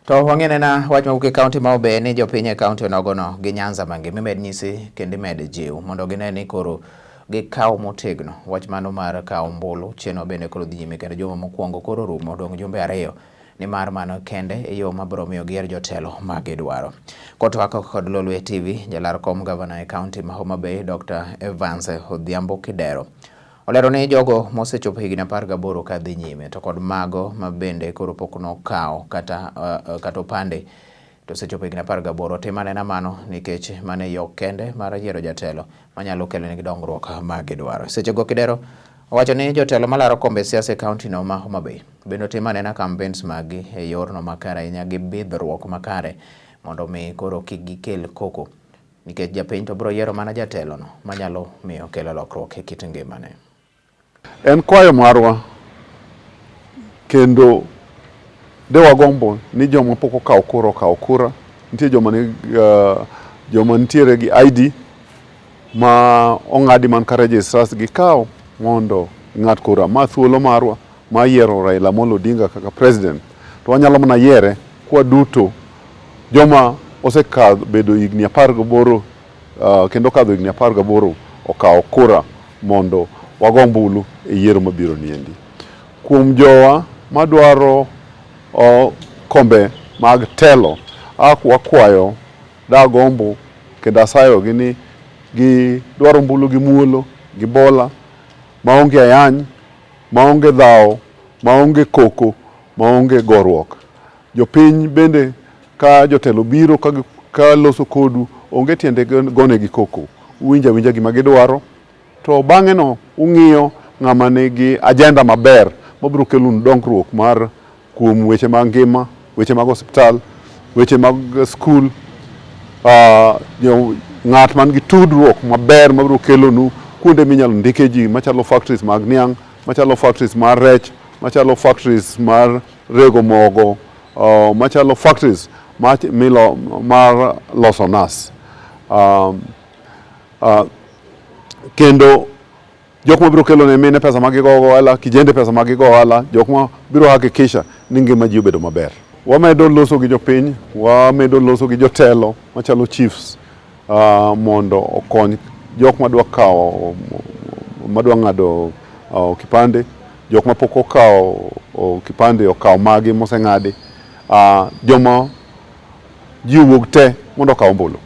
To wang'enena wach mawuok e kaunti ma Homa ni jopiny e kaunti onogono gi Nyanza mangima imed nyisi kendo imed jiw mondo gine ni koro gikaw motegno wach mano mar kawo ombulu. Chenro bende koro dhi nyime kendo juma mokwongo koro rumo odong' jumbe 2 nimar mano kende e yo mabiro miyo giyier jotelo ma gidwaro. Kotwak kod Lolwe TV, jalar kom gavana e kaunti ma Homa Bay Dr. Evans Odhiambo Kidero olero ni jogo mosechopo higni 18 ka dhi nyime to kod mago ma bende koro pok nokawo kata, kata opande to osechopo higni 18 tim anena mano nikech mano e yo kende mar yiero jatelo manyalo kelonegi dongruok ma gidwaro. Sechego Kidero owacho ni jotelo malaro kombe siasa e kaunti no ma Homa Bay bende otim anena campaigns maggi e yorno makare ahinya gi bidhruok makare mondo mi koro kik gikel koko nikech japiny to biro yiero mana jatelono manyalo miyo kelo lokruok e kit ngimane. En kwayo marwa kendo de wagombo ni joma pok okawo kura okaw kura. Nitie joma ni, joma nitiere gi ID ma ong'adi man ka registrars gikaw mondo ng'ad kura. Ma thuolo marwa mar yiero Raila Amolo Odinga kaka president. To wanyalo mana yiere kwa duto joma osekadho bedo higni 18 kendo kadho higni 18 okawo kura mondo wago ombulu e yiero mabiro niendi. Kuom jowa madwaro kombe mag telo, wakwayo dagombo kendo asayogi ni gidwaro ombulu gi muolo, gi bola, maonge ayany, maonge dhawo, maonge koko, maonge goruok. Jopiny bende ka jotelo biro ka loso kodu, onge tiende gonegi koko. Uwinjo awinja gima gidwaro, to bang'e no ung'iyo ng'ama nigi agenda maber mabiro kelonu dongruok mar kuom weche mag ngima, weche mag osiptal, weche mag skul, ng'at man gi tudruok maber mabiro kelonu kuonde minyalo ndike ji machalo factories mag niang', machalo factories mar rech, machalo factories mar rego mogo, machalo factories mar loso nas. Kendo jok mabiro kelo ne mine pesa ma gigo ohala, kijende pesa ma gigo ohala, jok ma biro hakikisha ni ngima ji obedo maber. Wamedo loso gi jopiny, wamedo loso gi jotelo machalo chiefs mondo okony jok madwa kawo, madwa ng'ado kipande, jok mapok okawo kipande okaw magi moseng'adi, joma ji owuog te mondo okaw ombulu.